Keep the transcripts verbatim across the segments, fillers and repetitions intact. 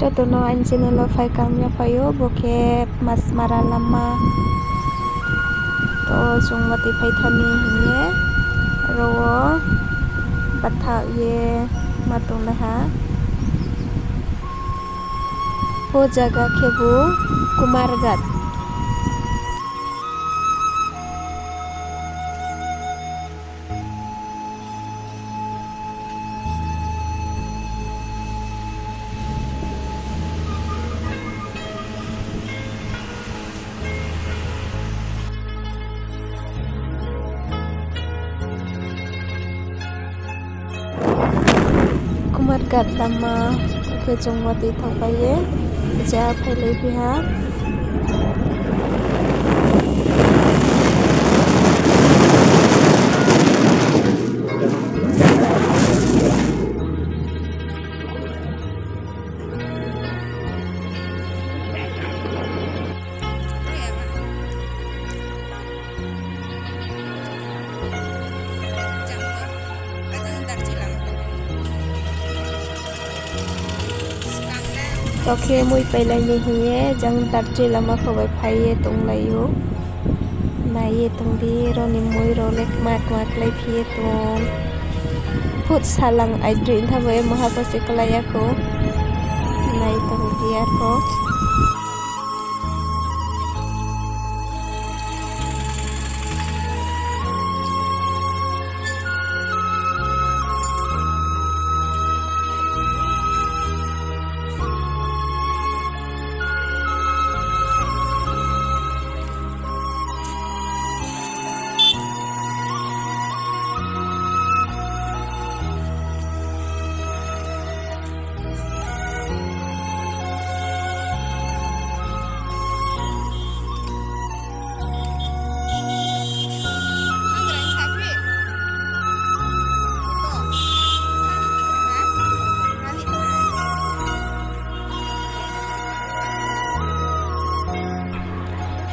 Joto no aini channel wo phai kaham ya phai ou, bo khe Masmara lama. To chung watoi phai tha mi hing ye, aro wo batha ye ma tonglai ha. Bo zaga khebu Kumarghat. Kumarghat lama, tao khe chung watoi thanngpai ye, ja phailai phi ha. Tao khe mui pailai ni hing ye, jang Darchi lama kho bai phai ye tonglai ou. Nai ye tong di, aro ni mui rao le kma kma klái phi ye tong. Phut salang aidroih tha bo ye maha pho se klái ya khou. Nai tong di arpho.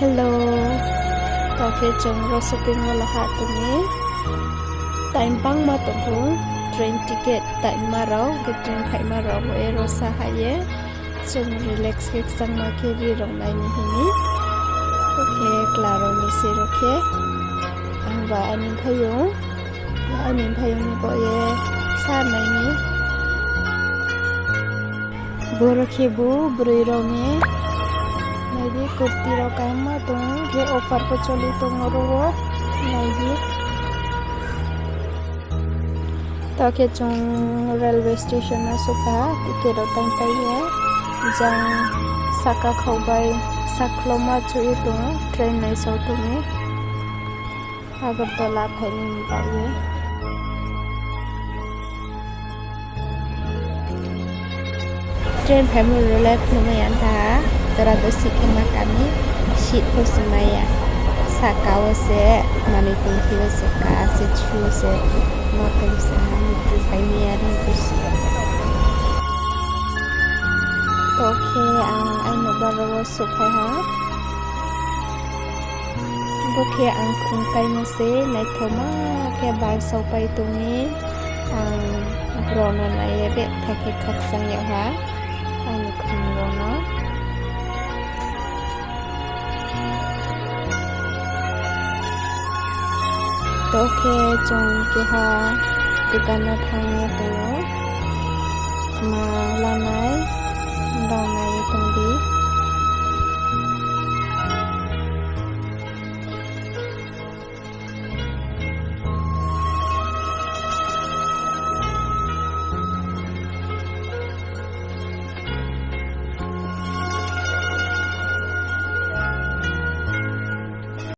Hello. Tao khe chung ro shopping mall wo ha tong mi. Time bangma tong khou, train ticket taima rao, khe train phaima rao bo ye ro sa ha ye. Chung relax khe kchangma khe ri rao nai ni hing mi. Bo khe kla rao ni se ro khe. Ang ba aini mphaiyong. Aini mphaiyong ni bo ye sa nai ni. Boro khebu broi rao ni. Nai di, kurti rao kaham ma tong khe, offer pho choli tong aro wo. Nai di. Tao khe chung railway station no souhphai ha, ticket rao tangpai ye. Jang sahka khau bai sakhloma chu ye tong, train naisao tong mi. Agartala phainai ni baoh ye. Train phaimo rao le phnuhmai ya tha, jora do seat khe ma kami, seat pho se mai ya. Sahka wo se manoi tongphi wo se ka se chu se ma khe se ha, mutu phai mi ya ri bo se. Tao khe ang aini bara wo souhphai ha. Bo khe ang khong kaimo se, naithaoma khe bar saopai tong mi. Ang bro no nai ye betha khe khakchang yag ha, aini khong rao no. Tao khe chung keha dukan no thanng ye tong ou. Kma lanai.